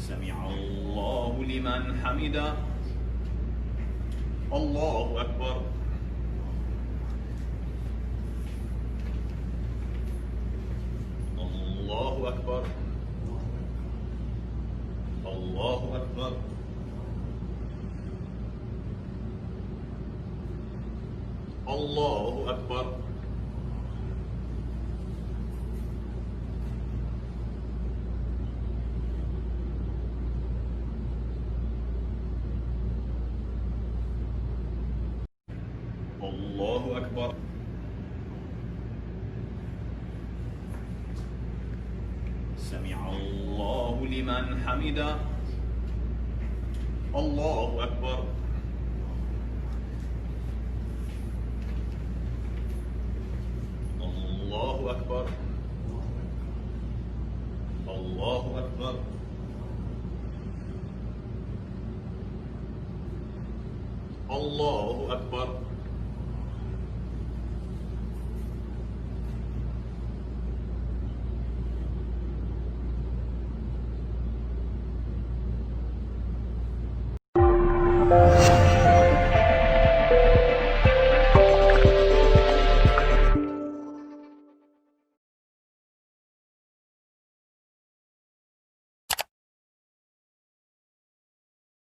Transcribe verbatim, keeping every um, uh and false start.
سمع الله لمن حمده. الله أكبر. الله أكبر. الله أكبر. الله أكبر. الله أكبر. سمع الله لمن حمده. الله أكبر. الله أكبر. الله أكبر. الله أكبر.